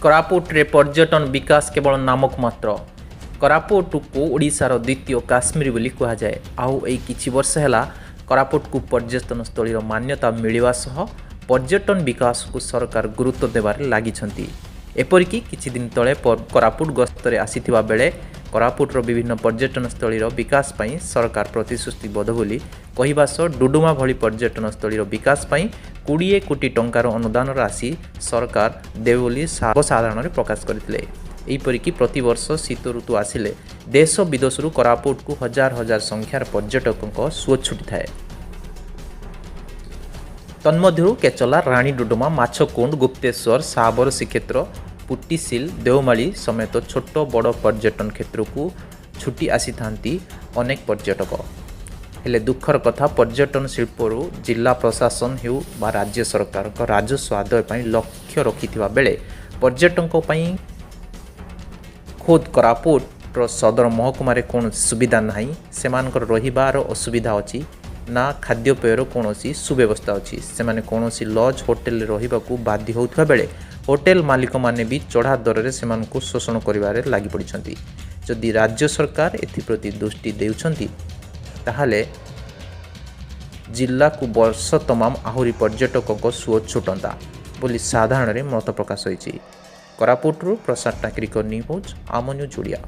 କୋରାପୁଟରେ ପର୍ଯ୍ୟଟନ ବିକାଶ କେବଳ ନାମକୁ ମାତ୍ର। କୋରାପୁଟକୁ ଓଡ଼ିଶାର ଦ୍ୱିତୀୟ କାଶ୍ମୀର ବୋଲି କୁହାଯାଏ। ଆଉ ଏଇ କିଛି ବର୍ଷ ହେଲା କୋରାପୁଟକୁ ପର୍ଯ୍ୟଟନସ୍ଥଳୀର ମାନ୍ୟତା ମିଳିବା ସହ ପର୍ଯ୍ୟଟନ ବିକାଶକୁ ସରକାର ଗୁରୁତ୍ୱ ଦେବାରେ ଲାଗିଛନ୍ତି। ଏପରିକି କିଛି ଦିନ ତଳେ କୋରାପୁଟ ଗସ୍ତରେ ଆସିଥିବା ବେଳେ କୋରାପୁଟର ବିଭିନ୍ନ ପର୍ଯ୍ୟଟନସ୍ଥଳୀର ବିକାଶ ପାଇଁ ସରକାର ପ୍ରତିଶ୍ରୁତିବଦ୍ଧ ବୋଲି କହିବା ସହ ଡୁଡୁମା ଭଳି ପର୍ଯ୍ୟଟନସ୍ଥଳୀର ବିକାଶ ପାଇଁ 20 କୋଟି ଟଙ୍କାର ଅନୁଦାନ ରାଶି ସରକାର ଦେବେ ବୋଲି ସର୍ବସାଧାରଣରେ ପ୍ରକାଶ କରିଥିଲେ। ଏପରିକି ପ୍ରତିବର୍ଷ ଶୀତ ଋତୁ ଆସିଲେ ଦେଶ ବିଦେଶରୁ କୋରାପୁଟକୁ ହଜାର ହଜାର ସଂଖ୍ୟାର ପର୍ଯ୍ୟଟକଙ୍କ ସୁଅ ଛୁଟିଥାଏ। ତନ୍ମଧ୍ୟରୁ କେଚଲା, ରାଣୀ ଡୁଡୁମା, ମାଛକୁଣ୍ଡ, ଗୁପ୍ତେଶ୍ୱର, ସାବର ଶ୍ରୀକ୍ଷେତ୍ର, ପୁଟିସିଲ, ଦେଓମାଳି ସମେତ ଛୋଟ ବଡ଼ ପର୍ଯ୍ୟଟନ କ୍ଷେତ୍ରକୁ ଛୁଟି ଆସିଥାନ୍ତି ଅନେକ ପର୍ଯ୍ୟଟକ। ହେଲେ ଦୁଃଖର କଥା, ପର୍ଯ୍ୟଟନ ଶିଳ୍ପରୁ ଜିଲ୍ଲା ପ୍ରଶାସନ ହେଉ ବା ରାଜ୍ୟ ସରକାରଙ୍କ ରାଜସ୍ୱ ଆଦାୟ ପାଇଁ ଲକ୍ଷ୍ୟ ରଖିଥିବା ବେଳେ ପର୍ଯ୍ୟଟକଙ୍କ ପାଇଁ ଖୋଦ୍ କୋରାପୁଟର ସଦର ମହକୁମାରେ କୌଣସି ସୁବିଧା ନାହିଁ। ସେମାନଙ୍କର ରହିବାର ଅସୁବିଧା ଅଛି ନା ଖାଦ୍ୟପେୟର କୌଣସି ସୁବ୍ୟବସ୍ଥା ଅଛି। ସେମାନେ କୌଣସି ଲଜ୍ ହୋଟେଲରେ ରହିବାକୁ ବାଧ୍ୟ ହେଉଥିବା ବେଳେ ହୋଟେଲ ମାଲିକମାନେ ବି ଚଢ଼ା ଦରରେ ସେମାନଙ୍କୁ ଶୋଷଣ କରିବାରେ ଲାଗିପଡ଼ିଛନ୍ତି। ଯଦି ରାଜ୍ୟ ସରକାର ଏଥିପ୍ରତି ଦୃଷ୍ଟି ଦେଉଛନ୍ତି, ତାହେଲେ ଜିଲ୍ଲାକୁ ବର୍ଷ ତମାମ ଆହୁରି ପର୍ଯ୍ୟଟକଙ୍କ ସୁଅ ଛୁଟନ୍ତା ବୋଲି ସାଧାରଣରେ ମତ ପ୍ରକାଶ ହୋଇଛି। କୋରାପୁଟରୁ ପ୍ରସାଦ ଟାକିରିଙ୍କ ନ୍ୟୁଜ୍, ଆମ ନ୍ୟୁଜ୍ ଓଡ଼ିଆ।